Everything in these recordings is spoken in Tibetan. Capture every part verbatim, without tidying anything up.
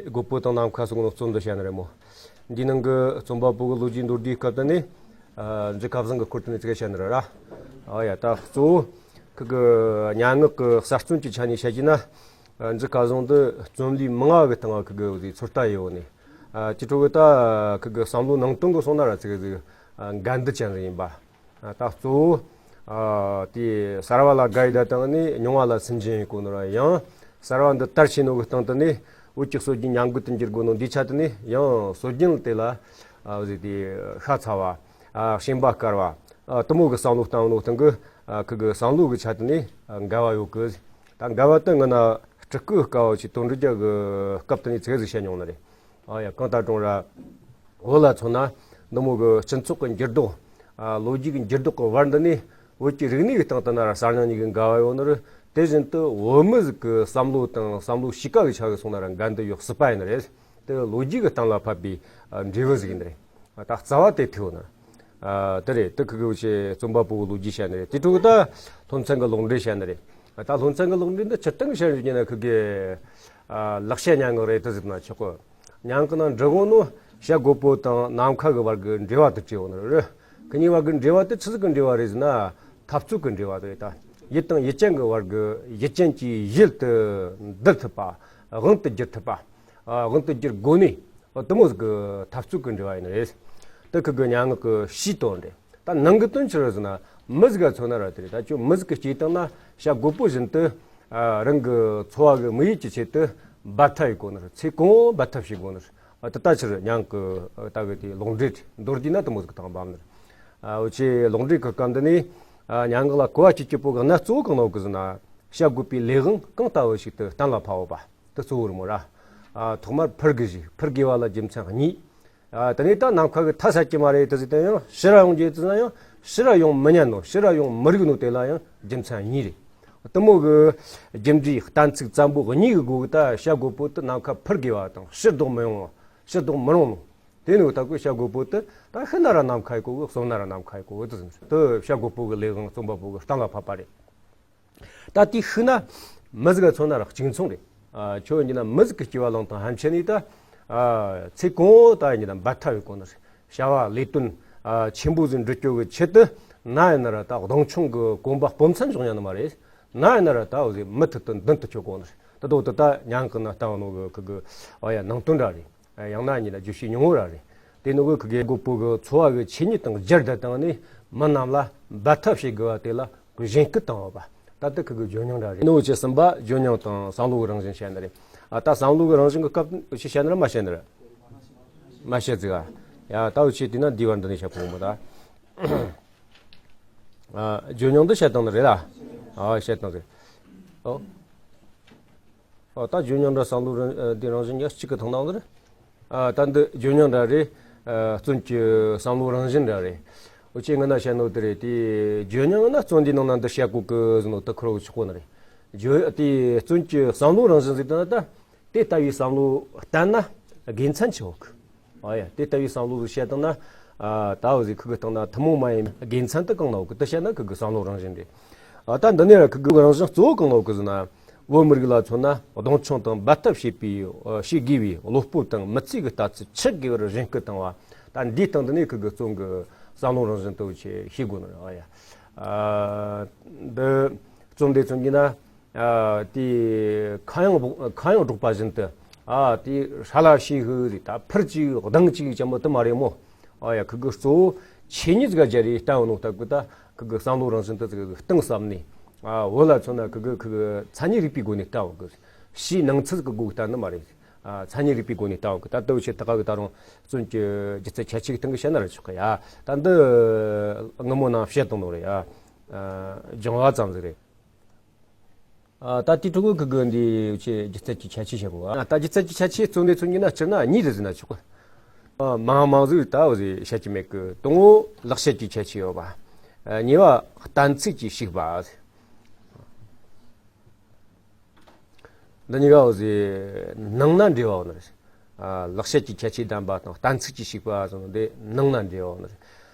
དགོད་པོ་དང་ནམ་མཁའ་སོགས་ནོ་རྩོམ་འདི་བཤད་ནི་རེད་མོ། འདིའི་ནང་གི་རྩོམ་པ་པོ་གི་ལོ་རྒྱུས་མདོར་བསྡུས་སྐབས་དེ་ནི། ཨ་འཛི་ཁ་བཟང་གི་སྐོར་དེ་ནི་ཙི་གེ་བཤད་ནི་རེད་ར། ཨ་ཡ་ད་གཙོ་བོ་ཁི་གི་སྙན་ངག་གི་གསར་རྩོམ་གྱི་ཆ་ནས་བཤད་ཀྱི་ན། ཨ་འཛི་ཁ་བཟང་འདི་རྩོམ་ལུས་མང་བ་གི་སྟེང་ང་ཁི་གི་འོ་ཟིག་ཚོད་ལྟ་ཡོད་ནི། ཨ་དེ་འཕྲོ་གི་ད་ཁི་གི་བསམ་བློ་ནང་དོན་གི་སོང་ན་ར་ཙི་གེ་ཟིག་ཨ་འགལ་འདུ་ཅན་ཟིག་ཡིན་པ། ད་གཙོ་བོ། ཨ་དེ་གསར་བ་ལ་དགའ་ཡི་ད་དང་ནི་ཉུང་བ་ལ་སུན་འབྱིན་ཡི་གོ་ནོ་ར་ཡང་། གསར་བ་འདི་དར་ཆེ་ནོ་གི་སྟེང་དུ་ནི་བོད་ཀྱི་སྲོལ་རྒྱུན་ཉམས་རྒུད་དུ་འགྱུར་དགོས་ནོ་འདི་ཆ་དུ་ནི་ཡང་སྲོལ་རྒྱུན་དེ་ལ་ཨ་ཟིག་དེ་ཤ་ཚ་བ། ཨ་ཞེན་པ་དཀར་བ། ཨ་དུ་མོ་གི་བསམ་བློ་བཏང་ནོ་སྟེང་གི་ཨ་ཁི་གི་བསམ་བློ་གི་ཆ་དུ་ནི་ཨ་འགལ་བ་ཡོད་གི། ད་འགལ་བ་དེ་ང་ན་སྤྲུལ་སྐུ་དཀའ་བ་ཆེ་དོན་འགྲུབ་རྒྱལ་གི་སྐབས་དུ་ནི་ཚེ་ཟིག་བཤད་མྱོང་ནི་རེད། ཨ་ཡ་གང་ལྟར་ཀྲུང་ར། བོད་ལ་མཚོན་ན་འདི་མོ་གི་སྤྱི་ཚོགས་ཀྱི་འགྱུར་ལྡོག་ཨ་ལོ་རྒྱུས་ཀྱི་འགྱུར་ལྡོག་གི་བར་འདི་ནས་བོད་ཀྱི་རིག་གནས་ཀྱི་སྟེང་དུ་ན་ར་གསར་རྙིང་གཉིས་ཀྱི་འགལ་བ་ཡོད་ནི་རེད། དེ་བཞིན་དུ་བོད་མི་ཟིག་གི་བསམ་བློ་དང་བསམ་བློ་གཤིས་ཀ་གི་ཆ་གི་སོང་ན་ར་འགལ་འདུ་ཡོད་སྲིད་པ་ཡིན་ནི་རེད། དེ་ལོ་རྒྱུས་ཀྱི་གཏན་ལ་ཕབ་པའི་ཨ་འབྲས་བུ་ཟིག་ཡིན་ནི་རེད། ད་རྩ་བ་དེ་ཐུག་ན། ཨ་དེ་རེད། དེ་ཁི་གི་བྱེད་རྩོམ་པ་པོ་གི་ལོ་རྒྱུས་བཤད་ནི་རེད། དེ་འཕྲོ་གི་ད་སློབ་ཚན་གི་ལུང་འདྲེན་བཤད་ནི་རེད། ད་སློབ་ཚན་གི་ལུང་འདྲེན་འདི་སྤྱིར་བཏང་གི་བཤད་རྒྱུ་ཡིན་ན་ཁི་གི་ཨ་ལེགས་བཤད་སྙན་ངག་རེད་དེ་ཟེར་ན་ཆོག་གི། སྙན་ངག་ནང་འབྲི་གོ་ནོ་བྱ་རྒོད་པོ་དང་ནམ་མཁའ་གི་བར་གི་འབྲེལ་བ་དེ་བྲིས་ཡོད་ནི་རེད། ཁི་གཉིས་བར་གི་འབྲེལ་བ་དེ་ཆི་ཟིག་གི་འབྲེལ་བ་རེད་ཟེར་ན། འཐབ་རྩོད་གི་འབྲེལ་བ་དེ་རེད། ད་ཡུལ་དང་ཡུལ་ཅན་གི་བར་གི་ཡུལ་ཅན་གྱི་ཡུལ་དུ་འདུལ་ཐུབ་པ། དབང་དུ་བསྒྱུར་ཐུབ་པ། ཨ་དབང་དུ་བསྒྱུར་དགོས་ནི། ཨ་དེ་མོ་ཟིག་གི་འཐབ་རྩོད་གི་འབྲེལ་བ་ཡིན་ནི་རེད། དེ་ཁི་གི་སྙན་ངག་གི་ཕྱིའི་དོན་རེད། ད་ནང་གི་དོན་ཆི་རེད་ཟེར་ན། མི་ཟིག་ག་མཚོན་ན་ར་དེ་རེད། ད་ཁྱོད་མི་ཟིག་གི་སྐྱེས་སྟངས་ན་བྱ་རྒོད་པོ་བཞིན་དུ། ཨ་རང་གི་འཚོ་བ་གི་དམིགས་ཡུལ་གྱི་ཆེད་དུ་འབད་འཐབ་ཡེད་དགོས་ནི་རེད། ཚེ་གང་བོ་འབད་འཐབ་བྱེད་དགོས་ནི་རེད། ཨ་དེ་ད་ཕྱིར་སྙན་ངག་གི་ད་གི་དེ་ལུང་འདྲེན་མདོར་བསྡུས་ན་དེ་མོ་ཟིག་བཏང་བ་ནི་རེད། ཨ་འུ་ཆོས་ལུང་འདྲེན་གི་སྐབས་འདི་ནས། ཨ་སྙན་ངག་ལ་གོ་བ་བྱེད་རྒྱུ་པོ་གི་གནད་གཙོ་བོ་གང་ནོ་གི་ཟེར་ན། བྱ་རྒོད་པོའི་ལས་དབང་གང་ལྟ་བུ་ཞིག་ཏུ་གཏན་ལ་ཕབ་བ། དེ་གཙོ་བོ་རེད་མོ་ར། ཨ་ཐོག་མར་ཕུར་དགོས་ཞིག་ཕུར་དགོས་པ་ལ་རྒྱུ་མཚན་གཉིས། ཨ་དེ་ནས་ད་ནམ་མཁའ་གི་མཐའ་ས་ཀྱི་མ་རེད་དེ་ཟེར་དེ་ཡང་ཕྱིར་ར་ཡོང་རྒྱུ་དེ་ན་ཡང་ཕྱིར་ར་ཡོང་མི་ཉན་ནོ། ཕྱིར་ར་ཡོང་མི་རིགས་ནོ། དེ་ལ་ཡང་རྒྱུ་མཚན་གཉིས་རེད། དེ་མོ་གི་རྒྱུ་འབྲས་གཏན་ཚིགས་བཙན་པོ་གཉིས་གི་སྒོ་གི་ད་བྱ་རྒོད་པོ་དེ་ནམ་མཁའ་ཕུར་དགོས་པ་དང་ཕྱིར་ལྡོག་མི་ཡོང་བ། ཕྱིར་ལྡོག་མི་རུང་ནོ། དེ་ནི་ད་ཁོས་བྱ་རྒོད་པོ་དེ་ད་ཤི་ན་ར་ནམ་མཁའ་ཡི་གོ་གི། གསོན་ན་ར་ནམ་མཁའ་ཡི་གོ་གི་དེ་ཟེར་ནས། དེ་བྱ་རྒོད་པོ་གི་ལས་དབང་རྩོམ་པ་པོ་གི་གཏན་ལ་ཕབ་པ་རེད། ད་དེ་ཤི་ན་མི་ཟིག་ག་མཚོན་ན་ར་གཅིག་མཚུངས་རེད། ཨ་ཁྱོད་ཡིན་ན་མི་ཟིག་གི་སྐྱེ་བ་བླངས་དང་ཧམ་ཆེ་ནས་ད། ཨ་ཚེ་གང་བོ་ད་ཡིན་ན་འབད་འཐབ་ཡེད་གོ་ནི་རེད། བྱ་བ་ལས་དོན་ཨ་ཆེན་པོ་ཟིག་འགྲུབ་རྒྱུ་གི་ཆེད་དུ་ན་ཡིན་ན་ར་ད་གདོང་མཆོང་གི་གོམ་པ་སྤོ་མཚམས་འཇོག་ཉན་ནི་མ་རེད། ན་ཡིན་ན་ར་ད་འོ་ཟིག་མུ་མཐུད་དུ་མདུན་དུ་སྐྱོད་གོ་ནི་རེད། ད་དོ་དེ་ད་སྙན་ངག་ནང་བཏང་ནོ་གི་ཁི་གི་ཨ་ཡ་ནང་དོན་ར་རེད། ཡང་ན་ཉིད་ལ་བརྗོད་བྱའི་སྙིང་བོ་ར་རེད། དེ་ནོ་གི་ཁི་གི་རྒོད་པོ་གི་འཚོ་བ་གི་ཆོས་ཉིད་དང་སྦྱར་ཏེ་བཏང་ནས་མི་རྣམས་ལ་འབད་འཐབ་བྱེད་དགོས་པ་དེ་ལ་གཞེན་སྐུལ་བཏང་བ་པ། ད་ལྟ་ཁི་གི་ཇོ་མྱང་ར་རེད། ནོ་བཅུ་གསུམ་པ་ཇོ་མྱང་དང་བསམ་བློ་གི་རང་བཞིན་བཤད་ནི་རེད། ཨ་ད་བསམ་བློ་གི་རང་བཞིན་གི་སྐབས་ཅི་བཤད་ནི་ར་མ་བཤད་ནི་ར། མ་བཤད་ཟིག་ཨ། ཡ་ད་འུ་ཆོས་དེ་ན་འདི་བར་འདི་ནས་བཤད་གོ་མོ་ད། ཨ་ཇོ་མྱང་འདི་བཤད་བཏང་ནི་རེད་ལ། ཨ་བཤད་བཏང་ཟིག་ཨོ། ཨ་ད་ཇོ་མྱང་འདྲ་བསམ་བློ་རང་ཨ་འདི་རང་བཞིན་ཉག་གཅིག་གི་ཐང་ནང་ལ་རེད། ཨ་ད་འདི་ཇོ་མྱང་འདྲ་རེད། ཨ་བཙུན་གྱི་བསམ་བློ་རང་བཞིན་འདྲ་རེད། འུ་ཆོས་ངི་ན་བཤད་ནོ་དེ་རེད། དེ་ཇོ་མྱང་ན་བཙུན་འདི་ནང་ན་འདི་བཤད་གོ་གི་ཟེར་ནོ་དེ་ཁུར་བོ་ཆོག་གོ་ནི་རེད། ཇོ་དེ་བཙུན་གྱི་བསམ་བློ་རང་བཞིན་ཟེར་དེ་ན་ད། དེ་ལྟ་བུའི་བསམ་བློ་བསྟན་ན་དགེ་མཚན་ཆེ་བོ་གི། ཨ་ཡ་དེ་ལྟ་བུའི་བསམ་བློ་ཟིག་བཤད་བཏང་ན། ཨ་ད་འོ་ཟིག་ཁུ་གི་བཏང་ན་ཐུན་མོང་མ་ཡིན་དགེ་མཚན་དེ་གང་ན་འོ་གི་དེ་བཤད་ན་ཁུ་གི་བསམ་བློ་རང་བཞིན་རེད། ཨ་ད་འདི་ནས་ར་ཁུ་གི་རང་བཞིན་གཙོ་བོ་གང་ན་འོ་གི་ཟེར་ན། བོད་མི་རིགས་ལ་མཚོན་ན་གདོང་མཆོང་དང་འབད་འཐབ་བྱེད་པའི་ཨ་བྱེད་དགོས་པའི་བློ་སྤོབས་དང་མི་ཚེ་གི་ལྟ་ཚུལ་ཆགས་དགོས་པར་གཞེན་སྐུལ་བཏང་བ། ད་འདིའི་སྟེང་དུ་ནས་ཁུ་གི་བཙུན་གི་བསམ་བློ་རང་བཞིན་དུ་ཆེ་ཤེས་དགོས་ནི་རེད། ཨ་ཡ་ཨ་འདི་བཙུན་དེ་མཚོན་གྱི་ན། ཨ་དེ་ཁ་གཡང་སྦུག་ཁ་གཡང་སྒྲོག་པ་བཞིན་དུ། ཨ་དེ་ཧྲ་ལ་ཤི་ཧུ་རེད། ད་ཕུར་གཅིག་གདང་གཅིག་ཅན་པོ་དེ་མ་རེད་མོ། ཨ་ཡ་ཁུ་གི་གཙོ་བོ་ཆོས་ཉིད་ཟིག་ག་སྦྱར་རེ་བསྟན་ཡོད་ནོ་ལྟ་གི། ད་ཁུ་གི་བསམ་བློ་རང་བཞིན་དུ་ཟིག་གཏིང་ཟབ་ནས། ཨ་བོད་ལ་མཚོན་ན་ཁུ་གི་ཁུ་གི་མཚན་ཉིད་རིག་པའི་སྒོ་ནས་བསྟན་ཡོད་གི། ཕྱིའི་ནང་ཚུལ་གི་སྒོ་བསྟན་ནི་མ་རེད། ཨ་མཚན་ཉིད་རིག་པའི་སྒོ་ནས་བསྟན་ཡོད་གི། ད་ལྟ་བུ་ཆེ་ད་ག་གི་ད་རུང་བཙུན་གྱི་སྒྱུ་རྩལ་ཁྱད་ཆོས་གི་སྟེང་གི་བཤད་ན་ར་ཆོག་གི་ཡ། ད་འདི་སྔ་མོ་ནང་བཤད་བཏང་ནོ་རེད་ཡ། ཨ་སྦྱང་བ་ཙམ་ཟིག་རེད། ཨ་ད་དེ་ཕྲུ་གུ་གི་གི་འདི་ཆེ་སྒྱུ་རྩལ་གྱི་ཁྱད་ཆོས་བཤད་དགོས། ཨ་ད་སྒྱུ་རྩལ་གྱི་ཁྱད་ཆོས་བཙུན་དེ་མཚོན་གྱི་ན་སྤྱིར་ན་གཉིས་རེད་ཟེར་ན་ཆོག་གི། ཨ་མང་མང་ཟིག་ད་འོ་ཟིག་བཤད་ཀྱི་མེད་གི། དང་པོ་ལེགས་བཤད་ཀྱི་ཁྱད་ཆོས་ཡོད་པ། ཨ་གཉིས་པ་གཏན་ཚིགས་ཀྱི་ཞིག་པ། འདི་གཉིས་ཀ་འོ་ཟིག་ནང་ན་འབྲེལ་བ་ཡོད་ནི་རེད། ཨ་ལེགས་བཤད་ཀྱི་ཁྱད་ཆོས་ལྡན་པ་དང་གཏན་ཚིགས་ཀྱི་ཞིག་པ་ཟེར་ནོ་འདི་ནང་ན་འབྲེལ་བ་ཡོད་ནི་རེད།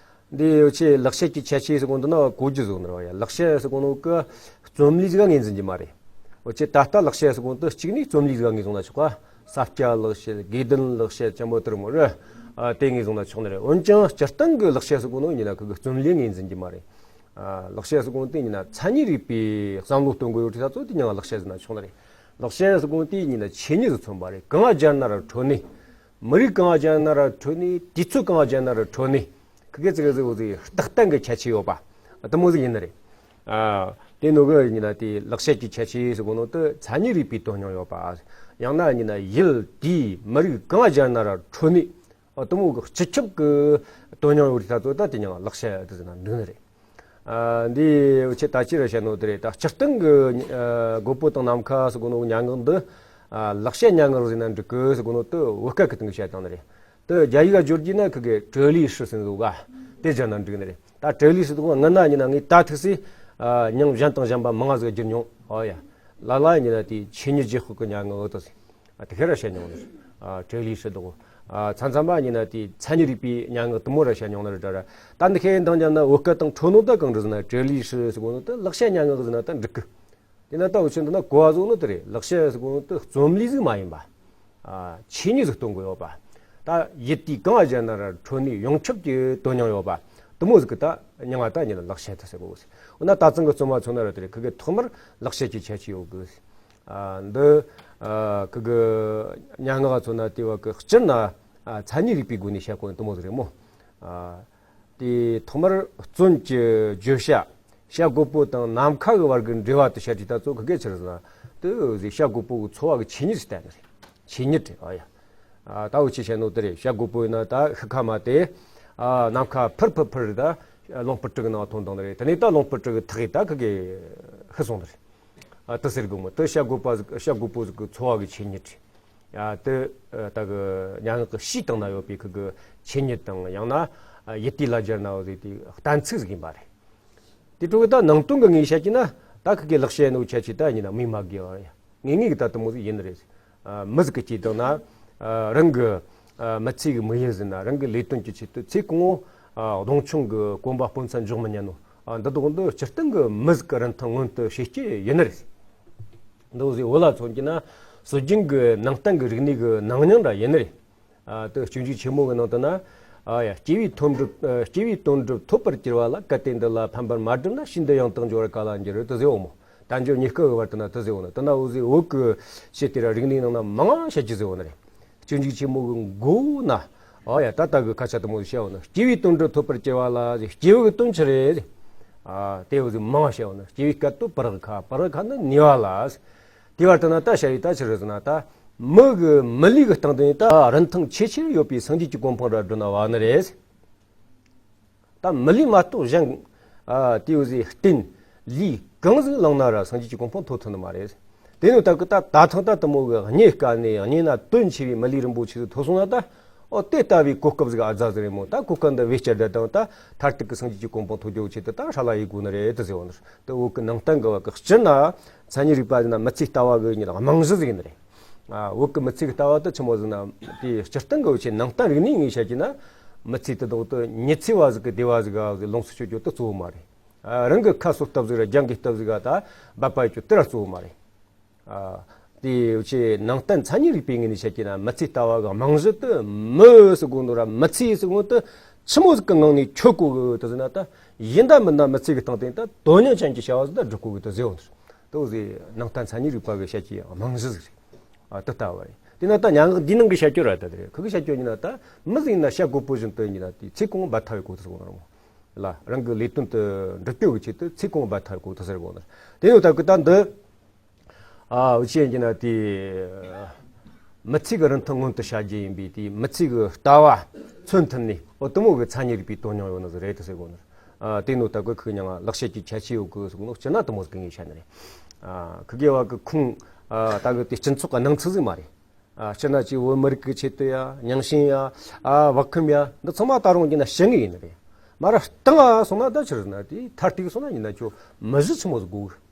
འདི་འུ་ཆོས་ལེགས་བཤད་ཀྱི་ཁྱད་ཆོས་ཟེར་གོ་འདི་ན་གོ་རྒྱུ་ཟིག་ནི་རེད་ཡ། ལེགས་བཤད་ཟེར་གོ་ནོ་གི་རྩོམ་ལུས་ཟིག་ངོས་འཛིན་རྒྱུ་མ་རེད། འུ་ཆོས་ད་ལྟ་ལེགས་བཤད་ཟེར་གོ་འདི་གཅིག་ནས་རྩོམ་ལུས་ཟིག་ངོས་བཟུང་ན་ཆོག་ག། ས་སྐྱ་ལེགས་བཤད། དགེ་ལྡན་ལེགས་བཤད་ཆེན་པོ་དེར་མོ་རེད། ཨ། དེ་ངོས་བཟུང་ན་ཆོག་ནི་རེད། འོན་ཀྱང་སྤྱིར་བཏང་གི་ལེགས་བཤད་ཟེར་གོ་ནོ་ཡིན་ན་ཁི་གི་རྩོམ་ལུས་ངོས་འཛིན་གྱི་མ་རེད། ཨ། ལེགས་བཤད་ཟེར་གོ་ནོ་དེ་ཡིན་ན་མཚན་ཉིད་རིག་པའི་བསམ་བློ་སྟོན་དགོས་ཡོད་དུས་ད་ཚོ་དེ་མྱིང་ལེགས་བཤད་ཟེར་ན་ཆོག་ནི་རེད། ལེགས་བཤད་ཟེར་གོ་ནོ་དེ་ཡིན་ན་ཆོས་ཉིད་ཟིག་མཚོན་པ་རེད། གང་སྦྱར་ན་ར་འཕྲོད་ནི། མི་རིགས་གང་སྦྱར་ན་ར་འཕྲོད་ནི། དུས་ཚོད་གང་སྦྱར་ན་ར་འཕྲོད་ནི། ཁི་གེ་ཙི་གེ་ཟིག་འོ་ཟིག་རྟག་བརྟན་གྱི་ཁྱད་ཆོས་ཡོད་པ། དེ་མོ་ཟིག་ཡིན་ནི་རེད། ཨ། དེ་ནོ་གི་ཡིན་ན་དེ་ལེགས་བཤད་ཀྱི་ཁྱད་ཆོས་ཟེར་གོ་ནོ་དེ་མཚན་ཉིད་རིག་པའི་དོན་སྙིང་ཡོད་པ། ཡང་ན་ཡིན་ན་ཡུལ་དུས་མི་རིགས་གང་སྦྱར་ན་ར་འཕྲོད་ནི། ཨ། དེ་མོ་གི་སྤྱི་ཁྱབ་ཀྱི་དོན་སྙིང་ཡོད་རིགས་ད་ཚོ་ད་དེ་མྱིང་ལེགས་བཤད་དེ་ཟེར་ན་འགྲིག་ནི་རེད། ཨ། འདི་འུ་ཆོས་ད་ཅི་ར་བཤད་ནོ་དེ་རེད། ད་སྤྱིར་བཏང་གི། ཨ། རྒོད་པོ་དང་ནམ་མཁའ་ཟེར་གོ་ནོ་གི་སྙན་ངག་འདི། ཨ། ལེགས་བཤད་སྙན་ངག་ཟེར་ན་འགྲིག་གི་ཟེར་གོ་ནོ་དེ་བོད་སྐད་ཀྱི་སྟེང་གི་བཤད་སྟངས་ནི་རེད། དེ་རྒྱ་ཡིག་ག་བསྒྱུར་རྒྱུ་ན་ཁི་གེ་哲理诗ཟེར་འདུག་ག། དེ་སྦྱར་ན་འགྲིག་ནི་རེད། ད་哲理诗དེ་གོ་ང་ན་ཡིན་ན་ངས་ད་ཐུག་སེ། ཨ། མྱིང་གཞན་དང་གཞན་པ་མང་ང་ཟིག་བསྒྱུར་མྱོང་། ཨོ་ཡ། ལ་ལ་ཡིན་ན་དེ་ཆོས་ཉིད་རྗེས་དཔག་གི་སྙན་ངག་འོ་དེ་ཟེར། ཨ། དེ་ཁེ་ར་བཤད་མྱོང་ནི་རེད། ཨ།哲理诗དེ་གོ། ཨ། མཚམས་མཚམས་པ་ཡིན་ན་དེ་མཚན་ཉིད་རིག་པའི་སྙན་ངག་དེ་མོ་ར་བཤད་མྱོང་ནི་རེད་ད་ར། ད་འདི་ཁེ་འདང་རྒྱབ་ན་བོད་སྐད་དང་འཕྲོད་ནོ་ད་གང་འགྲིག་ཟེར་ན་哲理诗ཟེར་གོ་ནོ་དེ་ལེགས་བཤད་སྙན་ངག་ཟེར་ན་ད་འགྲིག་གི། དེ་ན་ད་འུ་ཆོ་འདི་ན་གོ་བ་བཟོ་ནི་དེ་རེད། ལེགས་བཤད་ཟེར་གོ་ནོ་དེ་རྩོམ་ལུས་ཟིག་མ་ཡིན་པ། ཨ། ཆོས་ཉིད་ཟིག་སྟོན་གོ་ཡོད་པ། ད་ཡུལ་དུས་གང་སྦྱར་ན་ར་འཕྲོད་ནི། ཡོངས་ཁྱབ་ཀྱི་དོན་སྙིང་ཡོད་པ། དེ་མོ་ཟིག་གི་ད་མྱིང་ང་ད་ཡིན་ན་ལེགས་བཤད་དེ་ཟེར་གོ་གི་ཟེར། འོ་ན་ད་ཚང་གི་རྩོམ་པ་ཚོ་ན་ར་དེ་རེད། ཁི་གེ་ཐོག་མར་ལེགས་བཤད་ཀྱི་ཁྱད་ཆོས་ཡོད་གི་ཟེར། ཨ། འདི། ཨ། ཁི་གེ་སྙན་ངག་ཚོ་ན་དེ་བ་གི་སྤྱིར་ན། ཨ། མཚན་ཉིད་རིག་པའི་སྒོ་ནས་བཤད་གོ་ནི་དེ་མོ་ཟིག་རེད་མོ། ཨ། དེ་ཐོག་མར་རྩོམ་གྱི་བརྗོད་བྱ། བྱ་རྒོད་པོ་དང་ནམ་མཁའ་གི་བར་གྱི་འབྲེལ་བ་དེ་བཤད་དུས་ད་ཚོ་ཁི་གེ་ཆི་རེད་ཟེར་ན། དེ་ཟིག་བྱ་རྒོད་པོ་གི་འཚོ་བ་གི་ཆོས་ཉིད་ཟིག་བསྟན་ནི་རེད། ཆོས་ཉིད་རེད། ཨ་ཡ། ཨ། ད་འུ་ཆོས་བཤད་ནོ་དེ་རེད། བྱ་རྒོད་པོ་ཡིན་ན་ད་ཤི་ཁ་མ་དེ། ཨ། ནམ་མཁའ་འཕུར་འཕུར་འཕུར་ད་ལུང་པ་དྲུག་གི་ནང་ཐོན་བཏང་ནི་རེད། དེ་ནས་ད་ལུང་པ་དྲུག་གི་ཐག་གིས་ད་ཁི་གེ་ཤི་སོང་ནི་རེད། ཨ། དེ་ཟེར་གོ་མོ། དེ་བྱ་རྒོད་པ་ཟིག་བྱ་རྒོད་པོ་ཟིག་གི་འཚོ་བ་གི་ཆོས་ཉིད་རེད། ཡ། དེ་ད་གི་སྙན་ངག་གི་ཕྱིའི་སྟེང་ན་ཡོད་པའི་ཁི་གི་ཆོས་ཉིད་དང་ཡང་ན་ཡུལ་དུས་ལ་སྦྱར་ན་འོ་ཟིག་དེ་གཏན་ཚིགས་ཟིག་ཡིན་པ་རེད། དེ་འཕྲོ་གི་ད་ནང་དོན་གི་ངོས་བཤད་ཀྱི་ན་ད་ཁི་གི་ལེགས་བཤད་ནོ་ཁྱད་ཆོས་ད་ཡིན་ན་སྨོས་མ་དགོས་པ་རེད། ངེས་ངེས་གི་ད་དེ་མོ་ཟིག་ཡིན་ནི་རེད། ཨ། མི་ཟིག་གི་སྐྱེས་སྟངས་ན། ཨ། རང་གི། ཨ། མི་ཚེ་གི་དམིགས་ཡུལ་ཟིན་ན་རང་གི་ལས་དོན་གྱི་ཆེད་དུ་ཚེ་གང་བོ། ཨ། གདོང་མཆོང་གི་གོམ་པ་སྤོ་མཚམས་འཇོག་མི་ཉན་ནོ། ཨ། འདི་དག་འདི་སྤྱིར་བཏང་གི་མི་ཟིག་གི་རིན་ཐང་མངོན་དུ་བྱེད་རྒྱུ་ཡིན་ནི་རེད། འདི་ཟིག་བོད་ལ་མཚོན་གྱི་ན་སྲོལ་རྒྱུན་གྱི་ནང་བསྟན་གྱི་རིག་གནས་ཀྱི་ནང་སྙིང་འདྲ་ཡིན་ནི་རེད། ཨ། དེ་སྤྱོད་འཇུག་ཆེན་མོ་གི་ནང་དུ་ན། ཨ་ཡ། སྐྱེས་བུའི་དོན་སྒྲུབ། ཨ། སྐྱེས་བུའི་དོན་སྒྲུབ་ཐོབ་པར་གྱུར་པ་ལ། གལ་ཏེ་འདི་ལ་ཕན་པར་མ་བསྒྲུབས་ན། ཤིན་ཏུ་ཡང་དག་འབྱོར་བར་དཀའ་ལ་འགྱུར་དུ་ཟེར་འོ་མོ། དལ་འབྱོར་རྙེད་དཀའ་བའི་བར་དུ་ན་དུ་ཟེར་འོ་ནི། དེ་ན་འོ་ཟིག་བོད་ཀྱི་ཆོས་དེ་ར་རིག་གནས་ནང་ན་མང་ང་བཤད་རྒྱུ་ཟེར་འོ་ནི་རེད། སྤྱོད་འཇུག་ཆེན་མོ་གི་མགོ་ན། ཨ་ཡ། ད་ལྟ་གི་སྐད་ཆ་དེ་མོ་ཟིག་བཤད་འོ་ནི། སྐྱེས་བུའི་དོན་སྒྲུབ་ཐོབ་པར་གྱུར་པ་ལ། སྐྱེས་བུ་གི་དོན་ཆི་རེད། ཨ། དེ་འོ་ཟིག་མང་ང་བཤད་འོ་ནི། སྐྱེས་བུའི་སྐད་དོད་པུ་རག་ཁ། པུ་རག་ཁ་ནི་ནུས་པ་ལ། དེ་བར་དུ་ན་ད་བཤད་ཡི་ད་ཆི་རེད་ཟེར་ན། ད་མི་གི་མི་ལུས་གི་སྟེང་དུ་ནི་ད་རིན་ཐང་ཆེས་ཆེར་ཡོད་པའི་སངས་རྒྱས་ཀྱི་གོ་འཕང་ར་བསྒྲུབ་ན་བ་ནི་རེད། ད་མི་ལུས་མ་གཏོགས་གཞན། ཨ། དེ་འོ་ཟིག་རྟེན་ལུས་གང་ཟིག་བླངས་ན་ར་སངས་རྒྱས་ཀྱི་གོ་འཕང་ཐོབ་ཐུབ་ནི་མ་རེད། དེ་ནི་ད་གི་ད་ད་ཐེངས་ད་དེ་མོ་གི་རྙེད་དཀའ་ནི། རྙེད་ན་དོན་ཆེ་བའི་མི་ལུས་རིན་པོ་ཆེ་ཟིག་ཐོབ་སོང་ན་ད། ཨོ། དེ་ལྟ་བུའི་གོ་སྐབས་ཟིག་ཨ་ཛ་ཟིག་རེད་མོ། ད་གོ་སྐབས་འདི་བེད་སྤྱད་བསྡད་དང་ད་མཐར་ཐུག་གི་སངས་རྒྱས་ཀྱི་གོ་འཕང་ཐོབ་རྒྱུའི་ཆེད་དུ་ད་ཧྲ་ལ་ཡེད་དགོས་ནི་རེད་དུ་ཟེར་བ་ནི། དེ་བོད་ཀྱི་ནང་བསྟན་གི་བ་གི་སྤྱིར་ན་མཚན་ཉིད་རིག་པ་ཟེར་ན་མི་ཚེའི་ལྟ་བ་གི་ཉིད་རྨང་གཞི་ཟིག་ཡིན་ནི་རེད། ཨ། བོད་ཀྱི་མི་ཚེ་གི་ལྟ་བ་དེ་ཆི་མོ་ཟིག་ན། དེ་སྤྱིར་བཏང་གི་བོད་ཆེ་ནང་བསྟན་རིག་གནས་ངོས་བཤད་ཀྱི་ན། མི་ཚེ་དེ་དག་ཏུ་ཉི་ཚེ་བ་ཟིག་གི་བདེ་བ་ཟིག་ག་ལོངས་སུ་སྤྱོད་རྒྱུ་དེ་གཙོ་བོ་མ་རེད། ཨ། རང་གི་ཁ་གསོ་ཐབས་ཟིག་ར་རྒྱང་གི་ཐབས་ཟིག་ག་ད་འབད་པ་ཡོད་རྒྱུ་དེ་ར་གཙོ་བོ་མ་རེད། ཨ། དེ་བོད་ཆེ་ནང་བསྟན་མཚན་ཉིད་རིག་པའི་ངོས་ནས་བཤད་ཀྱི་ན། མི་ཚེ་ལྟ་བ་གི་རྨང་གཞི་དེ་མི་ཟེར་གོ་ནོ་ར་མི་ཚེ་ཟེར་གོ་ནོ་དེ་ཆི་མོ་ཟིག་གི་ངང་ནས་ཆོད་གོ་གི་དེ་ཟེར་ན། ད་ཡིན་ད་མིན་ན་མི་ཚེ་གི་སྟེང་དེ་ད་དོན་སྙིང་ཅན་གྱི་བྱ་བ་ཟིག་ད་སྒྲུབ་གོ་གི་དེ་ཟེར་བ་ནི། དེ་བོ་ཟིག་ནང་བསྟན་མཚན་ཉིད་རིག་པ་གི་བཤད་ཀྱི་རྨང་གཞི་ཟིག་རེད། ཨ། དེ་ལྟ་བ་རེད། དེ་ན་ད་སྙན་ངག་འདིའི་ནང་གི་བཤད་རྒྱུ་ར་ད་དེ་རེད། ཁོ་གི་བཤད་རྒྱུ་ཡིན་ན་ད་མི་ཟིག་ཡིན་ན་བྱ་རྒོད་པོ་བཞིན་དུ་ཡིན་ན་དེ་ཚེ་གང་འབད་ཐབས་ཡོད་གོ་དེ་ཟེར་གོ་ནོ་ར་མོ། ལ་རང་གི་ལས་དོན་དུ་འགྲུབ་རྒྱུ་གི་ཆེད་དུ་ཚེ་གང་འབད་ཐབས་ཡོད་གོ་དེ་ཟེར་གོ་ནོ། དེ་ཡོད་ད་གི་ད་འདི། ཨ། འུ་ཆོས་ཡིན་ན་དེ་མི་ཚེ་གི་རིན་ཐང་མངོན་དུ་བྱ་རྒྱུ་ཡིན་པས། དེ་མི་ཚེ་གི་ལྟ་བ་མཚོན་ཐུབ་ནས། འོ། དེ་མོ་གི་མཚན་ཉིད་རིག་པའི་དོན་སྙིང་ཡོད་ནི་ཟིག་རེད་དུ་ཟེར་གོ་ནི། ཨ། དེ་ནོ་ད་གི་ཁོ་གི་མྱིང་ང་ལེགས་བཤད་ཀྱི་ཁྱད་ཆོས་ཡོད་གི་ཟེར་གོ་ནོ། སྤྱིར་ན་དེ་མོ་ཟིག་གི་ངོས་བཤད་ནི་རེད། ཨ། ཁོ་གི་བ་གི་ཁུངས། ཨ། ད་གི་དེ་སྤྱི་ཚོགས་གི་སྣང་ཚུལ་ཟིག་མ་རེད། ཨ། སྤྱིར་ན་ཅིག་བོད་མི་རིགས་ཀྱི་ཆེད་དུ་ཡ། རྙིང་ཞེན་ཡ། ཨ། བག་ཁུམ་ཡ། འདི་ཚང་མ་ད་རུང་ཡིན་ན་བྱེད་ངེས་ཡིན་ནི་རེད། མ་ར་བཏང་ང་སོང་ན་ད་ཆི་རེད་ཟེར་ན། དེ་མཐར་ཐུག་སོང་ན་ཡིན་ན་ཁྱོད་མི་གཞི་ཆི་མོ་ཟིག་དགོས་གི།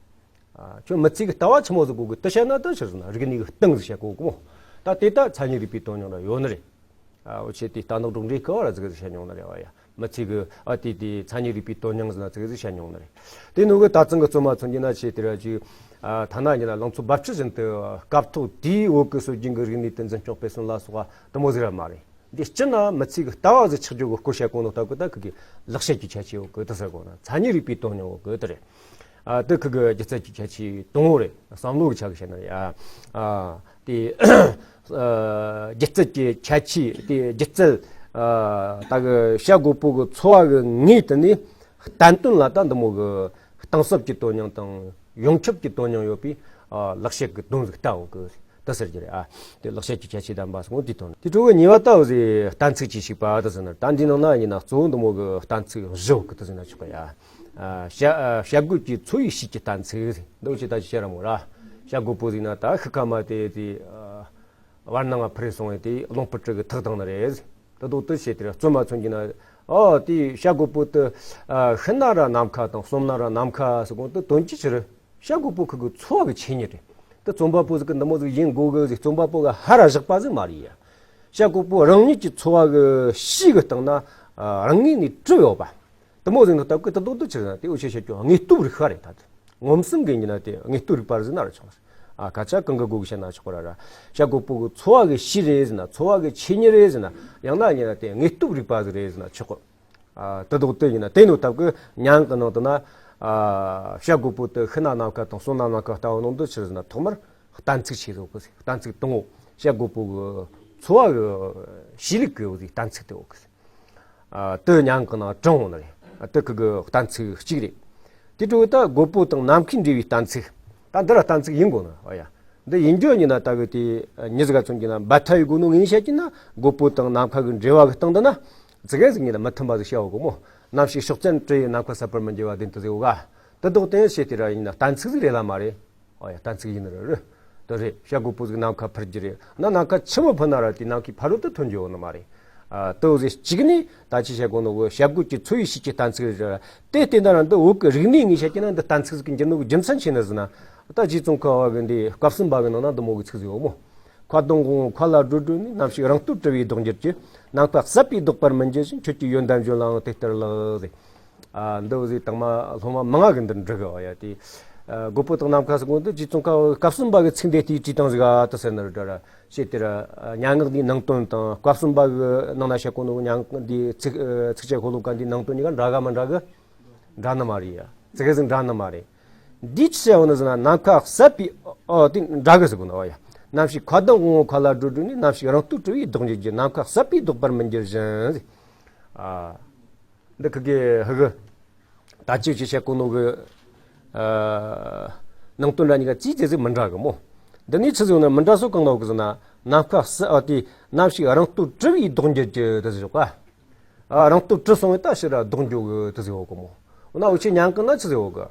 ཨ། ཁྱོད་མི་ཚེ་གི་ལྟ་བ་ཆི་མོ་ཟིག་དགོས་གི་དེ་བཤད་ན་ད་ཆི་རེད་ཟེར་ན། རིག་གནས་གི་སྟེང་ཟིག་བཤད་གོ་གི་མོ། ད་དེ་ད་མཚན་ཉིད་རིག་པའི་དོན་སྙིང་ལ་ཡོད་ནི་རེད། ཨ། འུ་ཆོས་དེ་རྟ་ནག་སྒྲོག་འགྲེལ་སྐབས་ར་ཟིག་གི་བཤད་མྱོང་ནི་རེད་བ་ཡ། མི་ཚེ་གི་ཨ་དེ་དེ་མཚན་ཉིད་རིག་པའི་དོན་སྙིང་ཟེར་ན་ཙིག་ཟིག་བཤད་མྱོང་ནི་རེད། དེ་ནོ་གི་ད་ཚང་གི་རྩོམ་མ་མཚོན་གྱི་ན་ཆེ་དེ་ར་ཅིག་ཨ་ཐ་ན་ཉི་ན་ལང་ཚོ་རྦབ་ཆུ་བཞིན་དུ་སྐབས་ཐོག་དེའི་འོག་གི་སྲོལ་རྒྱུན་གྱི་རིག་གནས་དེ་འཛིན་སྐྱོང་སྤེལ་གསུམ་ལ་སོགས་པ་དུ་མོ་ཟིག་ར་མ་རེད། འདི་སྤྱིར་ན་མི་ཚེ་གི་ལྟ་བ་ཟིག་ཆགས་རྒྱུ་གི་སྐོར་བཤད་གོ་ནོ་ལྟ་གི་ད་ཁི་གི་ལེགས་བཤད་ཀྱི་ཁྱད་ཆོས་འོག་གི་དེ་ཟེར་གོ་ན་མཚན་ཉིད་རིག་པའི་དོན་སྙིང་འོག་གི་དེ་རེད། ཨ་དེ་ཁི་གི་སྒྱུ་རྩལ་གྱི་ཁྱད་ཆོས་དང་པོ་རེད། བསམ་བློ་གི་ཆ་གི་བཤད་ན་རེད། ཨ་ཨ་དེ་ཨ་སྒྱུ་རྩལ་གྱི་ཁྱད་ཆོས་དེ་སྒྱུ་རྩལ་ཨ་ད་གི་བྱ་རྒོད་པོ་གི་འཚོ་བ་གི་ངོས་དེ་ནས་བསྟན་དོན་ལ་ད་འདི་མོ་གི་གཏིང་ཟབ་ཀྱི་དོན་སྙིང་དང་ཡོངས་ཁྱབ་ཀྱི་དོན་སྙིང་ཡོད་པའི་ཨ་ལེགས་བཤད་ཀྱི་དོན་ཟིག་ལྟ་འོག་གི་དེ་ཟེར་གྱི་རེད། ཨ་དེ་ལེགས་བཤད་ཀྱི་ཁྱད་ཆོས་ལྡན་པ་སོང་དེ་དོན་དེ་གྲོགས་གཉིས་པ་ལྟ་བུ་ཟིག་གཏན་ཚིགས་ཀྱི་ཞིག་པ་དེ་ཟེར་ན་ད་འདི་ནང་ན་ཡིན་ན་གཙོ་བོ་འདི་མོ་གི་གཏན་ཚིགས་བཞི་འོག་གི་དེ་ཟེར་ན་ཆོག་གི་ཡ། ཨ་བྱ་ཨ་བྱ་རྒོད་ཀྱི་འཚོ་བའི་ཕྱིས་ཀྱི་གཏན་ཚིགས་ཟིག་འདི་ཅི་ད་ཅི་བཤད་ར་མོ་ར། བྱ་རྒོད་པོ་ཟིག་ན་ད་ཤི་ཁ་མ་དེ་དེ་ཨ་བར་སྣང་ང་འཕུར་སོང་བས་དེ་རླུང་བུ་དྲུག་གི་ཐག་བཏང་ནི་རེད། ད་དུང་དེ་བྱས་དེ་ར་རྩོམ་མ་མཚོན་གྱི་ན་ཨོ་དེ་བྱ་རྒོད་པོ་དེ་ཨ་ཤི་ན་ར་ནམ་མཁའ་དང་གསོན་ན་ར་ནམ་མཁའ་ཟེར་གོང་དེ་དོན་གྱི་ཕྱིར་བྱ་རྒོད་པོ་ཁི་གི་འཚོ་བ་གི་ཆོས་ཉིད་རེད། དེ་རྩོམ་པ་པོ་ཟིག་གི་འདི་མོ་ཟིག་ཡིན་དགོས་གི་ཟིག་རྩོམ་པ་པོ་གི་ཧ་ར་བཞག་པ་ཟིག་མ་རེད་ཡ། བྱ་རྒོད་པོ་རང་ཉིད་ཀྱི་འཚོ་བ་གི་ཕྱིས་གི་སྟེང་ན་ཨ་རང་ངོས་ནས་གྲུབ་ཡོད་པ། དེ་མོ་ཟིག་ནི་སྟབས་ཀི་དེ་དོག་དེ་ཆི་ཟེར་ན་དེ་འུ་ཆོས་བཤད་རྒྱུ་དངོས་སྟོབས་རིག་པ་རེད། ད་དེ་ངོམ་སེམས་གི་ཡིན་ན་དེ་དངོས་སྟོབས་རིག་པ་ཟེར་ན་ར་ཆོག་ཨ་སྐད་ཆ་གང་གི་སྒོ་གི་བཤད་ན་ཆོག་ར་ར། བྱ་རྒོད་པོ་གི་འཚོ་བ་གི་ཕྱིས་རེད་ཟེར་ན་འཚོ་བ་གི་ཆོས་ཉིད་རེད་ཟེར་ན་ཡང་ན་ཡིན་ན་དེ་དངོས་སྟོབས་རིག་པ་ཟིག་རེད་ཟེར་ན་ཆོག་གི། ཨ་དེ་དོག་དེ་ཡིན་ན་དེ་ནོ་སྟབས་ཀི་མྱང་གི་ནང་དུ་ན་ཨ་བྱ་རྒོད་པོ་དེ་ཤི་ན་ནམ་མཁའ་དང་གསོན་ན་ནམ་མཁའ་ལྟ་བུ་ནང་དུ་ཆི་ཟེར་ན་ཐོག་མར་གཏན་ཚིགས་ཆེ་ཟོ་གི་གཏན་ཚིགས་དང་པོ་བྱ་རྒོད་པོ་གི་འཚོ་བ་གི་གཤིས་ལུགས་གི་གཏན་ཚིགས་དེ་འོག་གི། ཨ་དེ་མྱང་གི་ནང་དྲངས་འོང་ནི་རེད། ཨ་དེ་ཁི་གི་གཏན་ཚིགས་གཅིག་རེད། དེ་འཕྲོ་ད་རྒོད་པོ་དང་ནམ་མཁའི་འབྲེལ་བའི་གཏན་ཚིགས། ད་འདི་ར་གཏན་ཚིགས་ཡིན་དགོས་ནི་ཨ་ཡ། འདི་ཡིན་རྒྱུ་ཡིན་ན་ད་གི་དེ་མྱི་ཟིག་ག་མཚོན་གྱི་ན་འབའ་ཐལ་ཡོད་དགོས་ནོ་ངས་བཤད་ཀྱི་ན་རྒོད་པོ་དང་ནམ་མཁའ་གི་འབྲེལ་བ་གི་སྟེང་དུ་ན་ཙི་གེ་ཟིག་ཡིན་ན་མི་མཐུན་པ་ཟིག་བཤད་འོ་གི་མོ། ནམ་ཞིག་ཕྱོགས་བཅུར་དྲི་ཡི་ནམ་མཁའ་ཟད་པར་མི་འགྱུར་བ་བདེན་དུ་ཟེར་འོ་ག། དེ་དོག་དེ་བཤད་དེ་ར་ཡིན་ན་གཏན་ཚིགས་ཟིག་རེད་ལ་མ་རེད། ཨོ་ཡ་གཏན་ཚིགས་ཡིན་ནི་རེད་རེད། དེ་རེད། བྱ་རྒོད་པོ་ཟིག་ནམ་མཁའ་འཕུར་རྒྱུ་རེད། ན་ནམ་མཁའ་ཆི་མོ་འཕུར་ན་ར་དེ་ནམ་མཁའི་ཕ་རོལ་ཏུ་ཐོན་རྒྱུ་ཡོད་ནི་མ་རེད། ཨ་དེ་འོ་ཟིག་གཅིག་ནི་ད་ཅི་བཤད་གོ་ནོ་གི་བྱ་རྒོད་ཀྱི་འཚོ་བའི་ཕྱིས་ཀྱི་གཏན་ཚིགས་རེད་ར། དེ་བལྟས་ན་ར་འདི་བོད་ཀྱི་རིག་གནས་ངས་བཤད་ཀྱི་ན་འདི་གཏན་ཚིགས་ཟིག་གི་འགྱུར་ནོ་གི་རྒྱུ་མཚན་ཆི་ནི་ཟེར་ན། ད་རྗེ་ཙོང་ཁ་བ་གི་འདི་སྐབས་གསུམ་པ་གི་ནང་ན་འདི་མོ་གི་ཚིག་ཟིག་ཡོད་མོ། མཁའ་ལྡིང་དབང་པོ་མཁའ་ལ་བགྲོད་བགྲོད་ནས། ནམ་ཞིག་རང་རྟོགས་གྲུབ་པས་ལྡོག་འགྱུར་གྱི། ནམ་མཁའ་ཟད་པས་ལྡོག་པར་མི་འགྱུར་ཞིང་། ཁྱོད་ཀྱི་ཡོན་ཏན་བརྗོད་ལའང་དེ་ལྟར་ལགས་ཟེར། ཨ་འདི་འོ་ཟིག་དང་མ་སློབ་མ་མང་ང་གི་འདི་འབྲི་གི་ཨ་ཡ་དེ། ཨ་རྒོད་པོ་དང་ནམ་མཁའ་ཟེར་གོ་འདི་རྗེ་ཙོང་ཁ་བ་སྐབས་གསུམ་པ་གི་ཚིག་འདི་དེའི་བྲིས་སྟངས་ཟིག་ཨ་དེ་ཟེར་ནི་རེད་དྲ་ར། ཞེས་དེ་ར་ཨ་སྙན་ངག་འདིའི་ནང་དོན་དང་སྐབས་གསུམ་པ་གི་ནང་ན་བཤད་གོ་ནོ་སྙན་ངག་འདིའི་ཚིག་ཨ་ཚིགས་བཅད་ཤོ་ལོ་ཀ་འདིའི་ནང་དོན་གཉིས་ཀ་འདྲ་ག་མི་འདྲ་གི། འདྲ་ནི་མ་རེད་ཡ། ཙི་གེ་ཟིག་འདྲ་ནི་མ་རེད། འདི་ཅི་ཡོད་ནི་ཟེར་ན་ནམ་མཁའ་ཟད་པའི་ཨོ་དེ་འདྲ་གི་ཟེར་གོ་ནོ་ཨོ་ཡ། ནམ་ཞིག་མཁའ་ལྡིང་དབང་པོ་མཁའ་ལ་བགྲོད་བགྲོད་ནས། ནམ་ཞིག་རང་རྟོགས་གྲུབ་པས་ལྡོག་འགྱུར་གྱི། ནམ་མཁའ་ཟད་པས་ལྡོག་པར་མི་འགྱུར་ཞིང་ཟེར། ཨ། འདི་ཁི་གེ་ཧི་གི། ད་ཅིག་ཅིག་བཤད་གོ་ནོ་གི། ཨ། ནང་དོན་འདྲ་གཉིས་ཀ་ཙི་ཙི་ཟིག་མི་འདྲ་གི་མོ། འདི་ནི་ཆི་ཟིག་ནི་མི་འདྲ་སོ་གང་ལོག་གི་ཟེར་ན། ནམ་མཁའ་ཟད་ཨ་དེ་ནམ་ཞིག་རང་རྟོགས་གྲུབ་པས་ལྡོག་འགྱུར་གྱི་དེ་ཟེར་ག། ཨ་རང་རྟོགས་གྲུབ་སོང་བས་ད་ཕྱིར་ར་ལྡོག་འགྱོ་གི་དེ་ཟེར་གོ་གི་མོ། འོ་ན་འུ་ཆོས་སྙན་ངག་ན་ཆི་ཟེར་གོ་གི།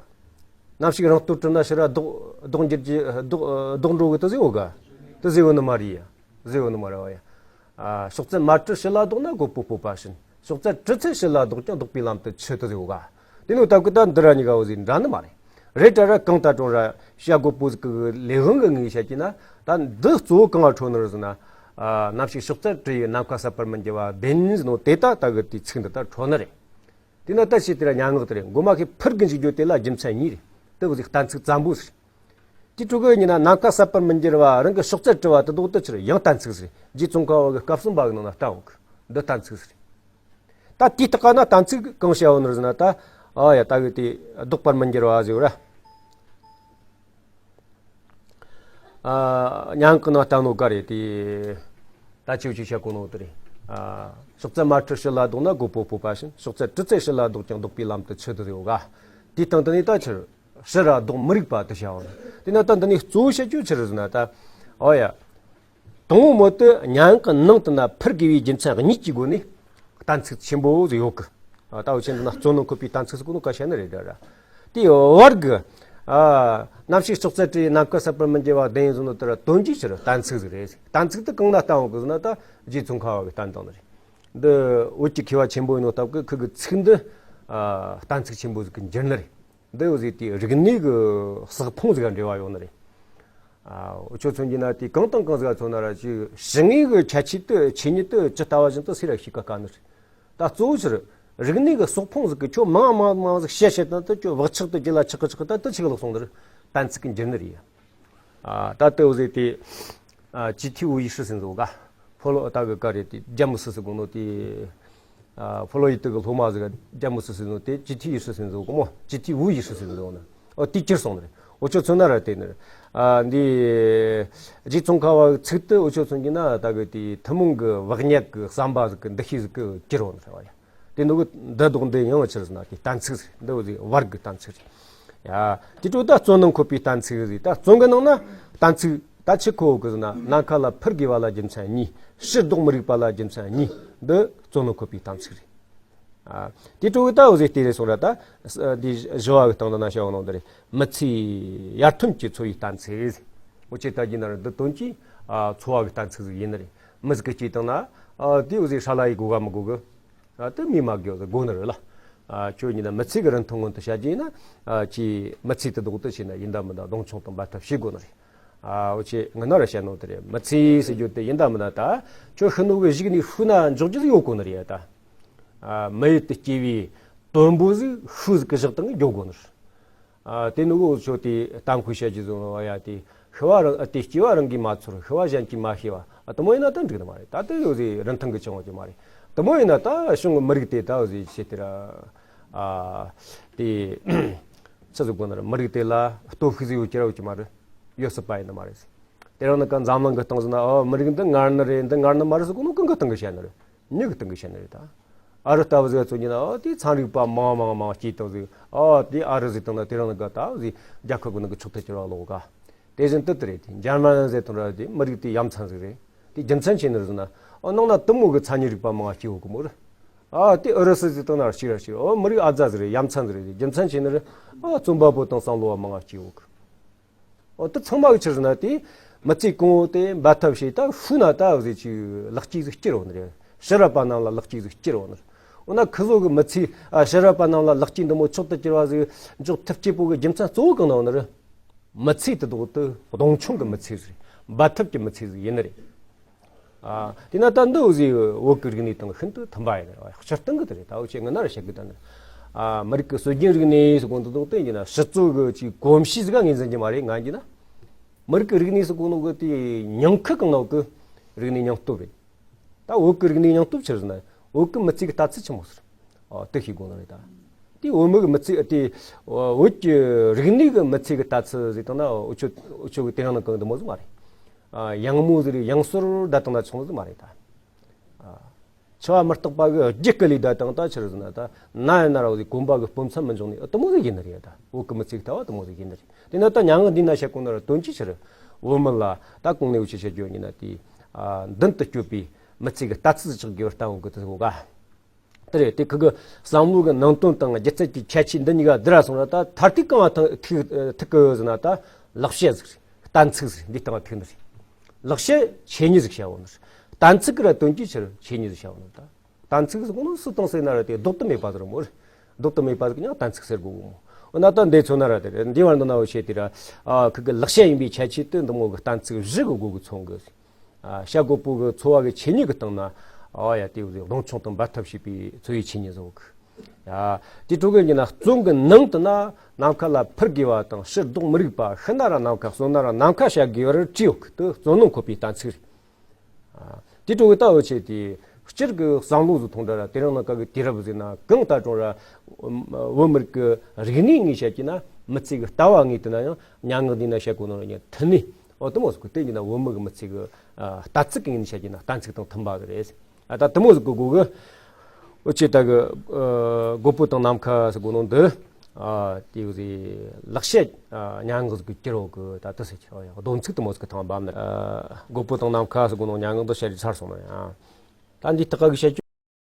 ནམ་ཞིག་རང་རྟོགས་གྲུབ་ན་ཕྱིར་ར་ལྡོག་ལྡོག་འགྱུར་གྱི་ལྡོག་ལྡོག་འགྲོ་གི་དེ་ཟེར་གོ་གི། དེ་ཟེར་གོ་ནི་མ་རེད་ཡ། ཟེར་གོ་ནི་མ་རེད་བ་ཡ། ཨ་ཕྱོགས་བཅུར་མ་དྲི་ཕྱི་ལ་ལྡོག་ན། རྒོད་པོ་སྤོབས་པ་ཕྱིན། ཕྱོགས་བཅུར་དྲི་ཚེ་ཕྱི་ལ་ལྡོག་ཀྱང་། ལྡོག་པའི་ལམ་དུ་ཆུད་དེ་ཟེར་གོ་ག། དེ་ནི་སྟབས་ཀི་ད་འདི་ར་གཉིས་ཀ་འོ་ཟིག་འདྲ་ནི་མ་རེད། རེད་དྲ་ར་གང་ལྟར་ཀྲུང་ར་བྱ་རྒོད་པོ་ཟིག་གི་ལས་དབང་གི་ངོས་བཤད་ཀྱི་ན། ད་འདི་གཙོ་བོ་གང་ང་འཕྲོད་ནི་རེད་ཟེར་ན། ཨ་ནམ་ཞིག་ཕྱོགས་བཅུར་དྲི་ཡི་ནམ་མཁའ་ཟད་པར་མི་འགྱུར་བ་བདེན་ཟེར་ནོ་དེ་ད་ད་གི་དེའི་ཚིག་འདི་ད་འཕྲོད་ནི་རེད། དེ་ན་ད་ཅི་དེ་ར་སྙན་ངག་དེ་རེད། མགོ་མ་ཁེ་འཕུར་གི་འཇུག་རྒྱུ་དེ་ལ་རྒྱུ་མཚན་གཉིས་རེད། དེ་འོ་ཟིག་གཏན་ཚིགས་ཙམ་པོ་ཟིག་དེ་དྲུག་གི་ཉིན་ན་ནམ་མཁའ་ཟད་པར་མི་འགྱུར་བ། རང་གི་ཕྱོགས་བཅུར་དྲི་བ་དེ་དོག་དེ་ཕྱིར་ཡང་གཏན་ཚིགས་ཟིག་རྗེ་ཙོང་ཁ་བ་གི་སྐབས་གསུམ་པ་གི་ནང་ན་ལྟ་འོང་གི། འདི་གཏན་ཚིགས་ཟིག་ད་དེའི་སྟེང་ན་གཏན་ཚིགས་གང་བཤད་ཡོད་ནི་ཟེར་ན། ད་ཨ་ཡ་ད་གི་དེ་ལྡོག་པར་མི་འགྱུར་བ་ཟེར་བ་ར། ཨ་སྙན་ངག་ནང་ལྟ་ནོ་ག་རེད་དེ། ད་ཅིའུ་ཅིག་བཤད་གོ་ནོ་དེ་རེད། ཨ་ཕྱོགས་བཅུར་མ་དྲི་ཕྱི་ལ་ལྡོག་ན། རྒོད་པོ་སྤོབས་པ་ཕྱིན། ཕྱོགས་བཅུར་དྲི་ཚེ་ཕྱི་ལ་ལྡོག་ཀྱང་། ལྡོག་པའི་ལམ་དུ་ཆུད་དེ་ཟེར་ག། དེའི་སྟེང་དུ་ནི་ད་ཕྱིར་ཕྱིར་ར་ལྡོག་མི་རིགས་པ་དེ་བྱའོ། དེ་ན་ད་འདི་ནི་གཙོ་བོ་བཤད་རྒྱུ་ཆི་རེད་ཟེར་ན། ད་ཨོ་ཡ། དང་པོ་མོ་དེ་སྙན་ངག་གི་ནང་དུ་ན་འཕུར་དགོས་པའི་རྒྱུ་མཚན་གཉིས་ཀྱི་སྒོ་ནས་གཏན་ཚིགས་ཆེན་པོ་ཟིག་ཡོད་གི། ཨ་ད་འུ་ཆོས་འདི་ན་གཙོ་ནོ་འཁོད་པའི་གཏན་ཚིགས་ཟིག་གོ་ནོ་ག་བཤད་ནི་རེད་དྲ་ར། དེའི་བར་གི། ཨ་ནམ་ཞིག་ཕྱོགས་བཅུར་དྲི་ཡི་ནམ་མཁའ་ཟད་པར་མི་འགྱུར་བ་བདེན་ཟེར་ནོ་དེ་ར་དོན་གྱི་ཕྱིར་གཏན་ཚིགས་ཟིག་རེད། གཏན་ཚིགས་དེ་གང་ན་བསྟན་འོང་གི་ཟེར་ན། ད་རྗེ་ཙོང་ཁ་བ་གི་བསྟན་སྟངས་ནི་རེད། འདི་བོད་ཀྱི་མཁས་པ་ཆེན་པོ་ཡིན་ནོ་སྟབས་ཀི་ཁི་གི་ཚིག་འདི་ཨ་གཏན་ཚིགས་ཆེན་པོ་ཟིག་གི་འགྱུར་ནི་རེད། འདི་འོ་ཟིག་དེའི་རིག་གནས་ཀྱི་ཟགས་ཕུང་ཟིག་ག་འབྲེལ་བ་ཡོད་ནི་རེད། ཨ་འུ་ཆོས་མཚོན་རྒྱུ་ན་དེ་གང་དང་གང་ཟིག་ག་མཚོན་ན་ར་ཅིག་ཞི་ངེས་ཀྱི་ཁྱད་ཆོས་དེ་ཆོས་ཉིད་དེ་ཇི་ལྟ་བ་བཞིན་དུ་སུས་ར་ཤེས་ཀ་དཀའ་ནི་རེད། ད་གཙོ་བོ་ཕྱིར་ རིག་གནས་ཀྱི་གསོག་ཕོང་ཟིག་གི་ཁྱོད་མང་མང་མང་ཟིག་བཤད་བཤད་ད་དུ་ཁྱོད་བག་ཆགས་དུ་རྒྱུད་ལ་ཆགས་གི་ཆགས་གི་ད་དུ་ཆི་གི་ལོག་སོང་ནི་རེད། གཏན་ཚིགས་གི་འགྱུར་ནི་རེད། ཨ། ད་དུ་འོ་ཟེ་དེ། ཨ། ཅི་ཐི་འུ་ཡི་ཧྲི་ཟེར་ཟོ་ག་ཕོ་ལོ་ཨ་ད་གི་ཀ་རེད་དེ་རྒྱ་མི་སི་སི་གོ་ནོ་དེ། ཨ། ཕོ་ལོ་ཡི་དུ་གི་སློབ་མ་ཟིག་རྒྱ་མི་སི་སི་ཟོ་དེ་ཅི་ཐི་ཡི་ཧྲི་ཟེར་ཟོ་གོ་མོ་ཅི་ཐི་འུ་ཡི་ཧྲི་ཟེར་ཟོ་ནི། ཨོ་དེ་གྱུར་སོང་ནི་རེད། འུ་ཆོ་མཚོན་ན་ར་དེ་ནི། ཨ། འདི། རྗེ་ཙོང་ཁ་བ་ཚིག་དུ་འུ་ཆོ་མཚོན་གྱི་ན་ད་གི་དེ་ཐུན་མོང་གི་བག་ཉལ་གི་བསམ་པ་ཟིག་གི་འདུ་ཤེས་ཟིག་གི་གྱུར་རོ་ནི་རེད་བ་ཡ། དེ་ནོ་གི་འདི་དོག་འདི་ཡང་ཕྱིར་ཟེར་ན་དེ་གཏན་ཚིགས་ཟེར་འདི་འོ་ཟིག་བར་གི་གཏན་ཚིགས་རེད། ཡ། དེ་འཕྲོ་ད་བརྩོན་ནམ་འཁོད་པའི་གཏན་ཚིགས་ཟེར་ད་བརྩོན་གི་ནང་ན་གཏན་ཚིགས་ད་ཆི་ཁོ་གི་ཟེར་ན་ནམ་མཁའ་ལ་འཕུར་དགོས་པ་ལ་རྒྱུ་མཚན་གཉིས། ཕྱིར་ལྡོག་མི་རིགས་པ་ལ་རྒྱུ་མཚན་གཉིས། འདི་བརྩོན་ནམ་འཁོད་པའི་གཏན་ཚིགས་རེད། ཨ། དེ་འཕྲོ་གི་ད་འོ་ཟིག་དེ་རེད་སོང་ར་ད། འདི་བཞི་བ་གི་སྟེང་དུ་ན་བྱ་བ་ནང་དུ་རེད། མི་ཚེའི་ཡར་ཐོན་གྱི་འཚོ་བའི་གཏན་ཚིགས་ཟེར། འོ་ཆེ་ད་རྒྱུ་ན་ར་འདི་དོན་གྱི། ཨ། འཚོ་བ་གི་གཏན་ཚིགས་ཟིག་ཡིན་ནི་རེད། མི་ཟིག་གི་སྐྱེས་དང་ན། ཨ། དེ་འོ་ཟིག་ཧྲ་ལ་ཡི་དགོས་ག་མི་དགོས་གི་ཨ། དེ་མི་མ་དགོས་དགོས་ནི་རེད་ལ། ཨ། ཁྱོད་ཉིད་ན་མི་ཚེ་གི་རིན་ཐང་སྔོན་དུ་བྱ་རྒྱུ་ཡིན་ན། ཨ། ཅི་མི་ཚེ་དེ་ལྡོག་ཏུ་བྱས་ན་ཡིན་ད་མིན་ད་གདོང་མཆོང་དང་འབད་ཐབས་བྱེད་དགོས་ནི་རེད། ཨ། འོ་ཆེ་ང་ན་ར་བཤད་ནོ་དེ་རེད། མི་ཚེ་ཟེར་རྒྱུ་དེ་ཡིན་ད་མིན་ད་ད་ཁྱོད་ཤི་ནོ་གི་གཞུག་ནས་ཤུལ་ན་འཇོག་རྒྱུ་ཟིག་ཡོད་དགོས་ནི་རེད་ད། ཨ། མི་ཡུལ་དུ་སྐྱེ་བའི་དོན་པོ་ཟིག་ཤུལ་ཟིག་གི་བཞག་སྟངས་འཇོག་དགོས་ནི་རེད། ཨ། དེ་ནི་འུ་ཆོ་དེ་གཏམ་ཁུལ་བཤད་རྒྱུ་བཟོ་བ་ཡ་དེ་ཤི་བ་རང་ཨ་དེ་སྐྱེ་བ་རང་གིས་མ་ཚོར་ཤི་བ་གཞན་གྱིས་མ་ཤེས་པ་ཨ་དེ་མོ་ཡིན་ན་ད་འགྲིག་ནི་མ་རེད། ད་དེ་འོ་ཟིག་རིན་ཐང་གི་ཆེ་བ་ཅིག་མ་རེད། དེ་མོ་ཡིན་ན་ད་གཞུང་གི་མི་རིགས་དེ་ད་འོ་ཟིག་བྱེད་དེ་ར། ཨ། དེ་ཆི་ཟིག་དགོས་ན་ར་མི་རིགས་དེ་ལ་སྟོབས་ཤུགས་ཟིག་ཡོད་ཀྱི་ར་ཡོད་ཀྱི་མ་རེད། ཡོད་སྲིད་པ་ཡིན་ནི་མ་རེད། དེ་རིང་ནི་ག་འཛམ་གླིང་གི་སྟེང་ཟིན་ན་ཨོ་མི་རིགས་འདི་ངར་ནི་རེད་འདི་ངར་ནི་མ་རེད་ཟེར་གོ་ནོ་གང་གི་སྟེང་གི་བཤད་ནི་རེད། མྱི་གི་སྟེང་གི་བཤད་ནི་རེད་ད། ཨ་རི་ལྟ་བུ་ཟིག་ཚོ་ཉིད་ན་ཨོ་དེ་ཚན་རིག་པ་མང་མང་མང་སྐྱེས་བཏང་ཟིག་ཨོ་དེ་ཨ་རི་ཟིག་བཏང་ན་དེ་རིང་ནི་ག་ད་ཟིག་རྒྱལ་ཁབ་གི་ནང་གི་ཕྱོགས་ཐད་ཀྱི་ར་ལོག་ག་དེ་བཞིན་དུ་དེ་རེད། དེ་འཇར་མན་ཟེར་བཏང་ར་དེ་མི་རིགས་དེ་ཡ་མཚན་ཟིག་རེད། དེ་རྒྱུ་མཚན་ཆེ་ནི་རེད་ཟེར་ན་ཨོ་ནང་ན་དེ་མོ་གི་མཚན་ཉིད་རིག་པ་མང་སྐྱེས་ཡོད་གི་མོ་རེད། ཨོ་དེ་ཨ་རི་ཟིག་བཏང་ན་ར་གཅིག་ར་གཅིག་ཨོ་མི་རིགས་ཨ་ཛ་ཟིག་རེད། ཡ་མཚན་ཟིག་རེད། དེ་རྒྱུ་མཚན་ཆེ་ནི་རེད། ཨོ་རྩོམ་པ་པོ་དང་བསམ་བློ་བ་མང་སྐྱེས་ཡོད་གི་འོ་དེ་ཚང་མ་གི་ཆི་ཟེར་ན་དེ་མི་ཚེ་གང་བོ་དེ་འབད་ཐབས་བྱས་ད་ཤུལ་ན་ད་འོ་ཟིག་ཅིག་ལེགས་སྐྱེས་ཟིག་སྐྱེ་རོགས་ནི་རེད། ཕྱི་རབས་པ་རྣམས་ལ་ལེགས་སྐྱེས་ཟིག་སྐྱེ་རོགས་ནི་རེད། འོ་ན་ཁི་ཟོ་གི་མི་ཚེ་ཨ་ཕྱི་རབས་པ་རྣམས་ལ་ལེགས་སྐྱེས་འདི་མོ་མཆོག་ཏུ་གྱུར་བ་ཟིག་འཇོག་ཐུབ་སྐྱེ་པོ་གི་རྒྱུ་མཚན་གཙོ་བོ་གང་ན་འོ་ནི་རེད། མི་ཚེ་དེ་དག་དེ་གདོང་མཆོང་གི་མི་ཚེ་ཟིག་རེད། འབད་ཐབས་ཀྱི་མི་ཚེ་ཟིག་ཡིན་ནི་རེད། ཨ། དེས་ན་ད་འདི་འུ་ཟིག་བོད་ཀྱི་རིག་གནས་དང་ཤིན་ཏུ་མཐུན་པ་ཡིན་ནི་རེད། སྤྱིར་བཏང་གི་དེ་རེད། ད་འུ་ཆོས་ངི་ན་ར་བཤད་གི་ད་ནི། ཨ། མི་རིགས་ཀྱི་སྲོལ་རྒྱུན་རིག་གནས་ཟེར་གོ་འདི་དག་དེ་ཡིན་ན་སྤྱི་ཚོགས་ཀྱི་ཅིག་གོམས་གཤིས་ཟིག་ངོས་འཛིན་གྱི་མ་རེད། ང་ཡིན་ན་མི་རིགས་ཀྱི་རིག་གནས་ཟེར་གོ་ནོ་གི་དེ་ཉིང་ཁུ་གང་ནོ་གི་རིག་གནས་སྙིང་སྟོབས་རེད། ད་བོད་ཀྱི་རིག་གནས་སྙིང་སྟོབས་ཆི་ཟེར་ན་བོད་ཀྱི་མི་ཚེ་གི་ལྟ་ཚུལ་ཆི་མོ་ཟེར། ཨོ་དེ་ཤེས་དགོས་ནི་རེད་ད། དེ་བོད་མི་གི་མི་ཚེ་དེ་བོད་ཀྱི་རིག་གནས་གི་མི་ཚེ་གི་ལྟ་ཚུལ་ཟེར་བཏང་ན་འུ་ཆོ་འུ་ཆོ་གི་དེ་རིང་ནང་གང་དེ་མོ་ཟིག་མ་རེད། ཨ། ཡང་མོ་ཟིག་རེད། ཡང་སོར་བསྡད་བཏང་ན་ཆུང་ཟིག་མ་རེད་ད། ཨ། འཆི་བ་མི་རྟག་པ་གི་རྒྱུད་སྐུ་ལས་བསྡད་བཏང་ད་ཆི་རེད་ཟེར་ན་ད་ན་ཡིན་ན་ར་འུ་ཟིག་གོམ་པ་གི་སྤུ་མཚམས་མི་འཇོག་ནི་ཨ་དེ་མོ་ཟིག་ཡིན་ནི་རེད་ད། བོད་གི་མི་ཚེ་གི་ལྟ་བ་དེ་མོ་ཟིག་ཡིན་ནི་རེད། དེ་ན་ད་མྱ་ངན་འདི་ན་བཤད་གོ་ན་ར་དོན་ཅི་ཆི་རེད། བོད་མི་ལ་ད་གོང་ནས་འུ་ཆོས་བཤད་རྒྱུ་ཡིན་ན་དེ། ཨ། མདུན་དུ་སྐྱོད་པའི་མི་ཚེ་གི་ལྟ་ཚུལ་ཆགས་དགོས་བར་བལྟ་འོང་གི་དེ་གོ་ག་དེ་རེད། དེ་ཁུ་གི་བསམ་བློ་གི་ནང་དོན་དང་སྒྱུ་རྩལ་གྱི་ཁྱད་ཆོས་འདི་གཉིས་ཀ་བསྡུར་ར་སོང་ར་ད་མཐར་ཐུག་གང་བ་ཐུག་ཐུག་གི་ཟེར་ན་ད་ལེགས་བཤད་ཟིག་རེད། གཏན་ཚིགས་ཟིག་རེད། འདི་སྟེང་ཐུག་ནི་རེད། ལེགས་བཤད་ཆོས་ཉིད་ཟིག་བཤད་འོང་ནི་རེད། གཏན་ཚིགས་གི་ར་དོན་གྱི་ཕྱིར་ཆོས་ཉིད་ཟིག་བཤད་འོང་ནི་རེད་ད། གཏན་ཚིགས་ཟིག་གོ་ནོ་སུ་དང་ཟེར་ན་ར་དེ་ལྡོག་ཏུ་མེད་པ་ཟིག་རེད་མོ། ལྡོག་ཏུ་མེད་པ་ཟིག་ཡང་གཏན་ཚིགས་ཟེར་དགོས་གོ་མོ། འོ་ན་ད་འདི་མཚོན་ན་ར་དེ་རེད། འདི་བར་འདི་ན་འུ་ཆོས་དེ་ར། ཨ། ཁུ་གི་ལེགས་བཤད་ཡིན་པའི་ཁྱད་ཆོས་དེ་འདི་མོ་གི་གཏན་ཚིགས་བཞི་གི་སྒོ་གི་མཚོན་གི། ཨ། བྱ་རྒོད་པོ་གི་འཚོ་བ་གི་ཆོས་ཉིད་གི་སྟེང་ན། ཨ་ཡ་དེ་གདོང་མཆོང་དང་འབད་ཐབས་བྱེད་པའི་འཚོ་བའི་ཆོས་ཉིད་བཟོ་གི། ཡ། དེ་དྲུག་གི་ཉིན་ན་རྩོམ་གི་ནང་དུ་ན་ནམ་མཁའ་ལ་འཕུར་དགོས་པ་དང་ཕྱིར་ལྡོག་མི་རིགས་པ་ཤི་ན་ར་ནམ་མཁའ་གསོན་ན་ར་ནམ་མཁའ་བྱ་དགོས་པར་བྲིས་ཡོད་གི། དེ་བརྩོན་ནམ་འཁོད་པའི་གཏན་ཚིགས་རེད། ཨ། དེ་དྲུག་གི་ལྟ་བུ་ཆེ་དེ་སྤྱིར་གི་བསམ་བློ་བཟོ་ཐོང་འདྲ་ར་དེ་རིང་ནང་ག་གི་དུས་རབས་ཟེར་ན་གང་ལྟ་གྲོང་ར། བོད་མི་རིགས་ཀྱི་རིག་གནས་ངོས་བཤད་ཀྱི་ན་མི་ཚེ་གི་ལྟ་བ་ངོས་དེ་ན་ཡང་མྱ་ངན་འདི་ན་བཤད་གོ་ནོ་ཡང་མཐུན་ནི། འོ་དེ་མོ་ཟིག་གི་དེ་ཡིན་ན་བོད་མི་གི་མི་ཚེ་གི་ལྟ་ཚིག་གི་ངོས་ནས་བཤད་ཀྱི་ན་གཏན་ཚིགས་དང་མཐུན་པ་གི་རེད། ཨ། ད་དེ་མོ་ཟིག་གི་སྒོ་གི། འུ་ཆོས་ད་གི། ཨ། རྒོད་པོ་དང་ནམ་མཁའ་ཟེར་གོ་ནོ་འདི། ཨ། དེ་ཟིག་ལེགས་བཤད། ཨ། སྙན་ངག་ཟིག་གི་གྱུར་ཡོད་གི་ད་དེ་ཟེར་གྱི་ཡོད། སྡོམ་ཚིག་དེ་མོ་ཟིག་གི་ཐང་བབ་ནི། ཨ། རྒོད་པོ་དང་ནམ་མཁའ་ཟེར་གོ་ནོ་སྙན་ངག་འདི་བཤད་རིས་ཚར་སོང་ནི་ཡང་། ད་འདི་ཐག་གི་བཤད་རྒྱུ།